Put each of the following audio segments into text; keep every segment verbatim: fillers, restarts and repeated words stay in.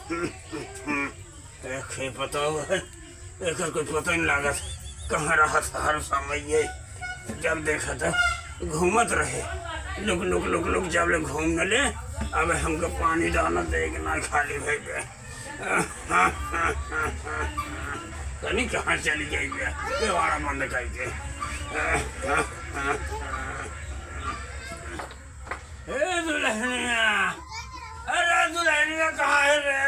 एक ही पता है, एकर कोई पता नहीं लागत, कहाँ रहत हर समय ये। जब देखा था घूमत रहे, लुक लुक लुक लुक, जब ले घूम न ले, अब हमको पानी दाना दे के ना खाली भई बे। तनी कहाँ चली गई बे, केवाड़ा बंद करके। ए दुल्हनिया, अरे दुल्हनिया कहाँ है रे?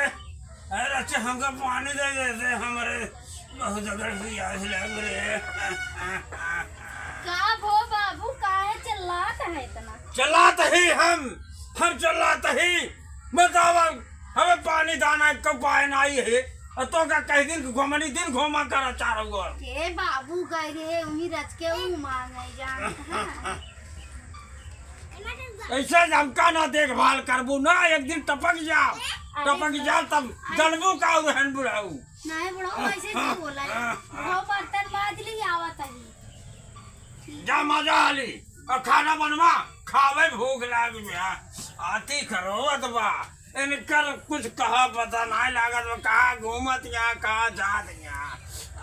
अरे अच्छा हमका पानी दे देते, हमरे बहुत अगर प्यास लग रहे। का भो बाबू, काहे चिल्लात है इतना? चिल्लात ही हम, हम चिल्लात ही। बतावा, हमें पानी दाना एक उपाय नाई है। और तो का कह दिन घुमनी दिन घुमा करा चारों ओर। के बाबू गए रहे, उन्हीं रच के ऊ मांगे जानत है। ऐसे हमका ना देखभाल करबू ना, एक दिन टपक जा, अरे टपक जा, तब अरे जलबू का रहन बुढ़ाऊ। नहीं बुढ़ाऊ, ऐसे नहीं बोला है। वो बर्तन माज ली, आवत है। जा मजा आली, और खाना बनवा, खावे भूख लाग गया। आती खरोवत बा, इनकर कुछ कहा पता नाहीं लागत बा, कहाँ घूमत या, कहाँ जात या।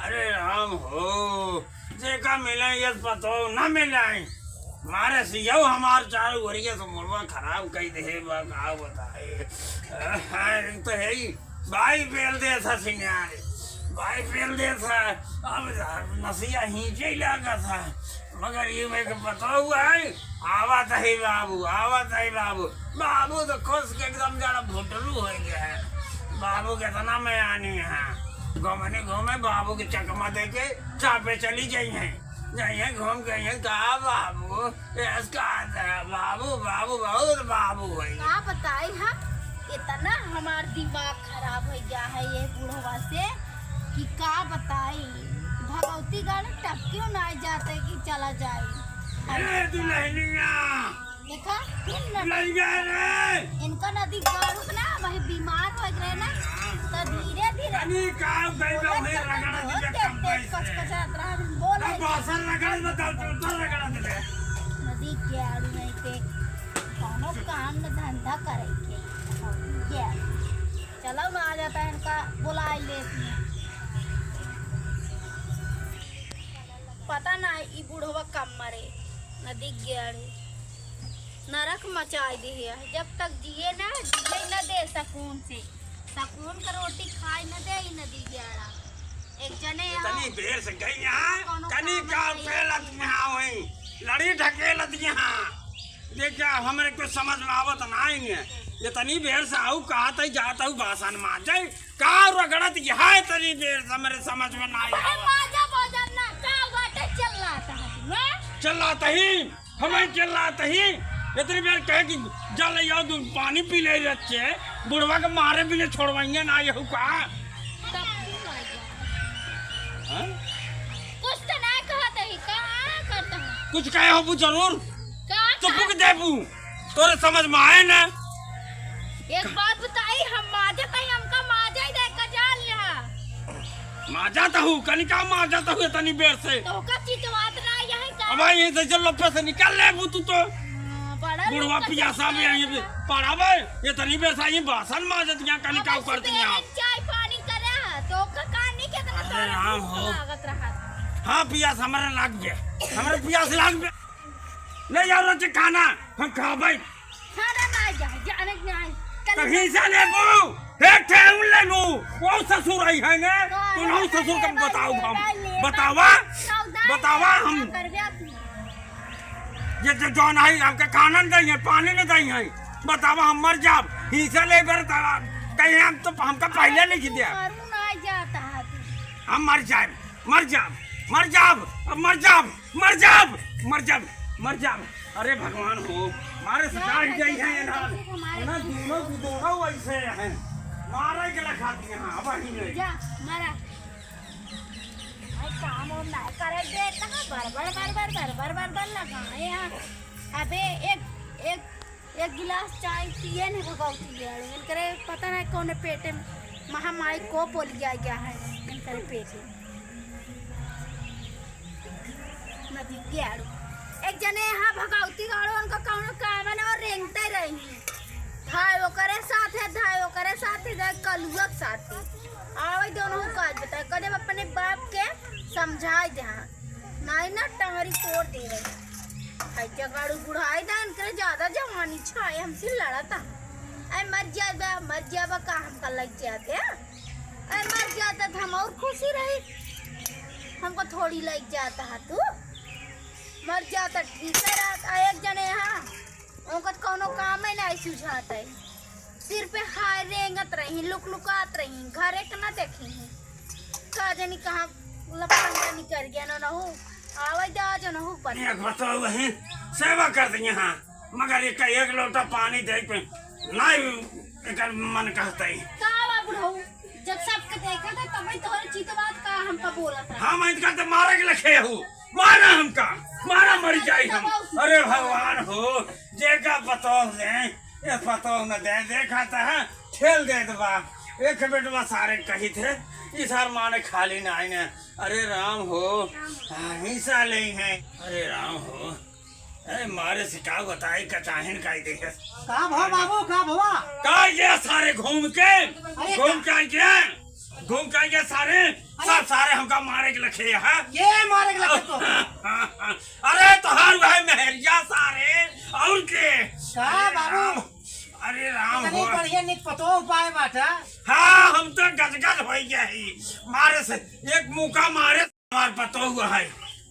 अरे राम हो, जेका मिले ये पतो न मिले। मारे सियौ हमार चारों ओरिया से मुड़वा खराब कई दे बा, का बताए। एक तो है ही, बाई पेल दे था सिंगार, बाई पेल दे था, अब नसिया हींचे ही लागा था। मगर ये मैं के पता हुआ है, आवत है बाबू, आवत है बाबू। बाबू तो खुश के एकदम जरा भुटरू हो गया है। बाबू कितना मैं आनी है, घूमने घूमे बाबू के चकमा दे के चापे चली जाई हैं, जाई हैं घूम गई हैं। का बाबू, इसका बाबू, बाबू, बहुत बाबू है। का बताई हम, इतना हमार दिमाग खराब हो गया है ये बुढ़वा से कि का बताई। भगवती गाने टपकियो ना जाते कि चला जाए। ए दुल्हनिया, देखा, फिर न लइगा रे। इनका नदी गाड़ू ना, वही बीमार हो गए ना, तो धीरे धीरे तनी का गई बा, बोलत वही करत रगड़ा बहुत दिया तेज कम तेज पैसे। कचकचात रहा, बोल ना रही। बासन रगड़ में तो जूता रगड़ा दे। नदी गाड़ू नहीं के, कौनो काम न धंधा करे के। के चलो ना, आ जाता है इनका, बुला लेती हैं। पता ना ई बुढ़वा कब मरे, नदी गाड़ू। नरक मचाई दिहे है। जब तक जिए ना, जिए न दे सकून से। सकून का रोटी खाए न दे ई नदी गाड़ा। एक जने इतनी देर से गई यहाँ, कौनो कनी काम का नहीं। पेलत यहाँ हुई, लड़ी ढकेलत यहाँ। देख जा, हमरे कुछ समझ में आवत नाई है। इतनी देर से आऊ, कहा तई जात आऊ, बासन माजे, का रगड़त यहाँ इतनी देर से, हमरे समझ में नाई अरे आवत। माजा बाजार ना, का बाटे चिल्लात है तू, हैं? चिल्लात ही, हमें चिल्लात ही। इतनी देर कहे कि जा ले आओ, तू पानी पी ले रच्चे, बुढ़वा के मारे बिना छोड़वाएंगे ना, यहू का? तब क्यों आ गया? हाँ? कुछ तो ना कहत ही, का करत है? कुछ कहे हो जरूर। का चुप कहत? के देबू, तोरे समझ में आए ना। एक बात बताई, हम माजत ही, हमका माजा ही दे का जान लिहा। माजत हूँ, कनिका माजत हूँ इतनी बेर से। तो का चितवात ना यही का? अब यहीं से चल, लप्पे से निकल लेबू तू तो। हाँ, बड़ा बुढ़वा लोग का पियासा भी चक्कर यहीं पे है। पड़ा बे, इतनी बेर से यहीं बासन माजत यहाँ कनिका अब करती सुबह यहाँ। चाय पानी करे है, तो का कहानी कितना अरे तोरा राम भूख हो। लागत रहा। हाँ, पियास हमारे लाग गया, हमारे पियास लाग गया। ले जाओ रोटी खाना, हम खाबे। खाना ना जा, जाने के नहीं। तब हिस्सा लेबू, एक ठे उन लेबू, वो ससुर आई है ने, हाँ, तो ना ससुर का लेबा, बताओ लेबा, हम। लेबा, बतावा, सौदा बतावा लेबा, हम। करबे तू। ये जो जौन आई, हमके खाना न दई है, पानी न दई है। बतावा, हम मर जाब, हिस्सा लेबे, बतावा। कहीं हम तो, हमका पहले लिख दिया। मरू ना जाता है तू। हम मर जाए, मर जाब, मर जाब, अब मर जाब, मर जाब, मर जाब, मर जाब। अरे भगवान हो, मारे से काट गई है ये ना। ना दोनों, दोनों वैसे हैं, मारे के लखाती हैं, अब ही नहीं। जा, मारा। भाई काम वाम ना करे दे, कहाँ बर बर बर बर बर बर बर बर लगाए हैं। अबे एक, एक एक गिलास चाय पिए ने भगौती गाड़ू, इनकरे पता नहीं कौन पेटे में महामारी को पोलिया गया है इनकरे पेटे। नदी गाड़ू। एक जने यहाँ भगौती गाड़ू, उनका कौनो काम है ना, और रेंगते रही। धाय ओकरे साथ है, धाय ओकरे साथ है, धाय अलुआ के साथे। आवे दे उनहु का आज बताए, कदे अपने बाप के समझाए दे, हाँ। नाई ना टंगरी तोड़ दे रही। हाय जगाड़ू बुढ़ाई दान करे, ज्यादा जवानी छाए, हमसे लड़ता। ऐ मर जाबा, मर जाबा का हमका लग जाते, हाँ? ऐ मर जाता तो हम और खुशी रही, हमको थोड़ी लग जाता है तू। मर जाता ठीक है रहत। आ एक जने हाँ, उनका तो कौनो काम ही नहीं सुझात है। सिर पे हाय रेंगत रही, लुकलुकात रही, घरे के ना देखी हैं। का जानी कहाँ लफंगा निकल गया ना, नहु आवे जा जो नहु पर। एक बताओ वही सेवा कर दी यहाँ, मगर एक, एक लोटा पानी दे पे नहीं एकर मन कहता है। का बा बुढ़ऊ, जब सबके देखा था तब तोहरे चित बात का हमका बोला था। हम इनका तो मारे के लखे हूँ, मारा हमका, मारा मर जाई हम। अरे भगवान हो, जेका पतोह दे, ये पतोह न दे, देखा त है, ठेल दे दबा। एक बेटवा सारे कही थे, ई सार माने खाली ना आईने। अरे राम हो, हिस्सा ले हैं। अरे राम हो, अरे मारे से का बताई, कचाहिन काई दे है। का भवा बाबू, का भवा? का ये सारे घूम के, अरे घूम का के आए के? घूम के आए के सारे, अरे सब सारे हमका मारे के लखे हैं। के मारे के लखे तो? अरे तोहार भाई मेहरिया सारे, और के? का अरे बाबू? राम, अरे राम इतनी हो। बढ़िया निक पतोह पाए बाटा। हाँ, हम तो गदगद हो गया ही। मारे से एक मुका मारे हमार पतोह है।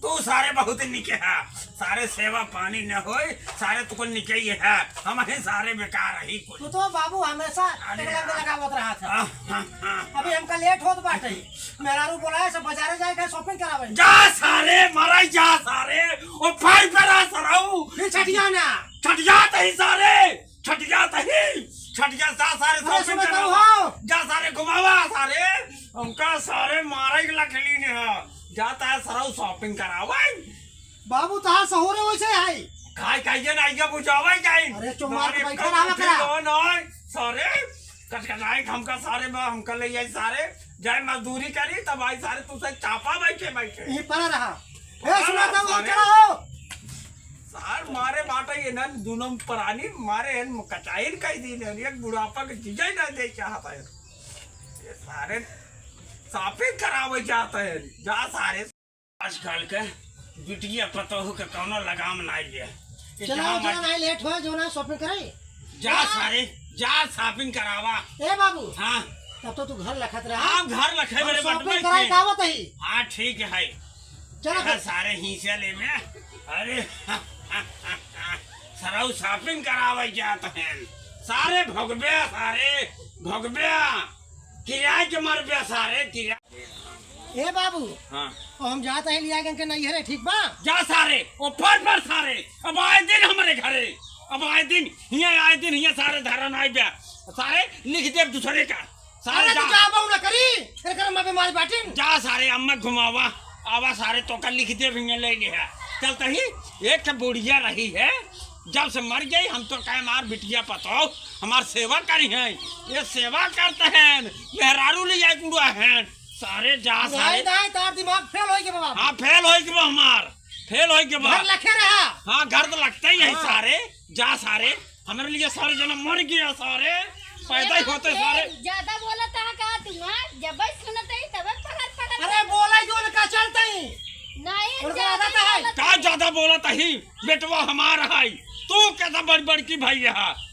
तू सारे बहुत निके है। सारे सेवा पानी न होए, सारे तुको निके ही है। हम ही सारे बेकार रही कुल। तू तो बाबू हमेशा अरे एकला में यार। लगावत रहा था। हाँ, हाँ, हाँ। अभी हमका लेट होत बाटे। मेहरारू बोलाए से बाजारे जाए के shopping करावे। जा सारे, मराई जा सारे। ओ भाई पर आ सराऊ। फिर छठिया ना। छठिया तही सारे। छठिया तही। छठिया जा सारे अरे shopping सुनो तो करावा। हो। जा सारे घुमावा सारे। हमका सारे मारे के लखली ने है। जाता है सराऊ shopping करावे। बाबू तहार सहूरे वैसे है। खाए खाइए ना आइए बुझावे जाए। अरे चुमार के मारे बैठा रहा बुद्धि करा। कौन है? सारे कटकटाए हमका सारे में हमका ले आई सारे। जाए मजदूरी करी तब आई सारे तू से चापा बैठे बैठे। यहीं पड़ा रहा। ए, सुना था, वो सारे। चला हो। सार मारे बाटे ये ना दोनों प्राणी मारे हैं, कचाइन कई दिन है, एक बुढ़ापा के चीजें ना दे चाहता है। ये सारे shopping करावे जाते हैं, जा सारे। आजकल के बिटिया पतोह के कौनो लगाम नाई है। चला, इतना चला, मत- नाई लेट हो, जो ना shopping करे। जा जा। सारे, जा shopping करावा। ए बाबू। हाँ। तब तो तू घर लखत रहा। हाँ, घर लखे हम मेरे shopping बटवे कराई के। का आवत ही। हाँ, ठीक है। चलो हाँ, फिर। सारे हिंसे ले में। अरे, सरऊ shopping करावे जात हैं। सारे भोगबे, सारे भोगबे। किराए के मरबे, सारे किराए। ए बाबू, हाँ। अब हम जात है लिया के नैहरे, ठीक बा? जा सारे, ओ फर फर सारे, अब आए दिन हमरे घरे, अब आए दिन, हियाँ आए दिन, हियाँ सारे धरन आए बे, सारे लिख देब दूसरे का, सारे अरे जा। तू जाबो न करी, एकर अम्मा बीमार बाटिन। जा सारे, अम्मा घुमावा, आवा सारे, तोका लिख देब हियाँ ले लिहा। चलता ही, एक ठे बुढ़िया रही है, जब से मर गई, हम तो कहे हमार बिटिया पतोह, हमार सेवा करी है, ये सेवा करते हैं, मेहरारू ले जाए कुड़ा है, सारे जा, सारे। दाई, तार दिमाग फेल होई के बा। हाँ, फेल होई के बा हमार। फेल होई के बा। घर लखे रहा। हाँ, घर तो लगता ही है, हाँ। सारे। जा, सारे। हमरे लिए सारे जना मर गया, सारे। पैदा ही होते, सारे। ज्यादा बोलत है का तू, हाँ? जब सुनत ही, तब पकड़, पकड़। अरे, बोला ही उनका चलते ही। नहीं, उनका ज्यादा आदत है। बोलत का है। ज्यादा बोलत ही? बेटवा हमार है। तू कैसा बड़, बड़ की भाई है?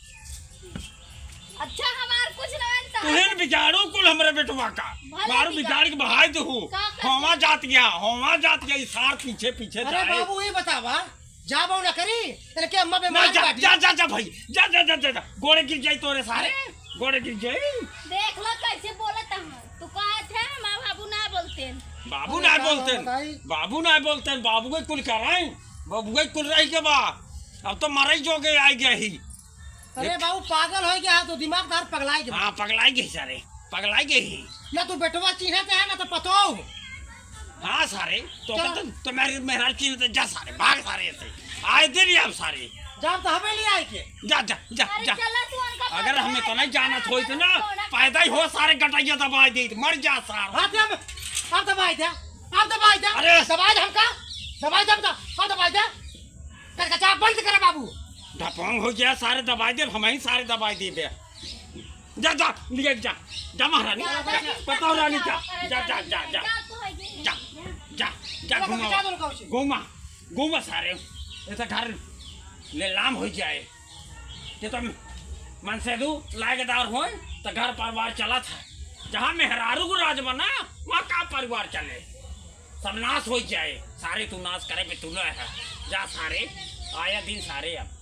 अच्छा, हमार कुछ ना बनता। तुहिन बिगाड़ू कुल हमरे बेटवा का। भले मारू बिगाड़। बिगाड़ के बहाई दू। का कर होवा जात गया, होवा जात गया, ई सार पीछे पीछे अरे जाए। बाबू, ई बतावा, जाबो ना करी, तेरे के अम्मा ना, बीमार जा, बाटी। जा, जा, जा भाई, जा, जा, जा, जा, जा। गोड़े गिर जाई तोरे सारे, अरे। गोड़े गिर जाई। देख लो कैसे बोलत हूँ। तू कहत है, माँ बाबू ना बोलते हैं। बाबू अरे ना का बोलते हैं, बताई? बाबू ना बोलते हैं, बाबू के कुल कराई, बाबू के कुल रही के बा। अब तो मरई जोगे आई गया ही। अरे एक बाबू, पागल हो गया है तो दिमाग तार पगलाई गया। हाँ, पगलाई गई सारे, पगलाई गई। ना तू बेटवा चिन्हत है, ना तो पतोह। हाँ सारे, तो चलो। कहते, तो मेरे मेहरारू चिन्हत है, जा सारे, भाग सारे से। आए दिन ही अब सारे। जाब तो हमें ले आए के। जा, जा, जा, अरे जा। चला तू उनका अगर पकड़ हमें तो ले, नहीं जाना जा, थोई तो ना, थोड़ा पैदा ही हो सारे गटैया दबाई दे, मर जा सार। हाँ, दे, अब दबाई दे, अब दबाई दे। अरे। दबाई दे हमका, दबाई दे, अब दबाई दे। कचकचा बंद करे बाबू। ढपोंग हो गया, सारे दबाई दे, हम ही सारे दबाई दे बे। जा, जा, लिया जा, जा महारानी, जा, पतोह रानी, जा, जा, जा, जा, जा, जा, जा, जा, घुमा, घुमा, घुमा सारे, ऐसा घर ले लाम हो जाए। ये तो मन से दू लायकदार होए, तो घर परिवार चलत है। जहाँ मेहरारू को राज बना, वहाँ का परिवार चले? सब नाश हो जाए। सारे तू नाश करे पे तुले है। जा सारे, आया दिन सारे अब।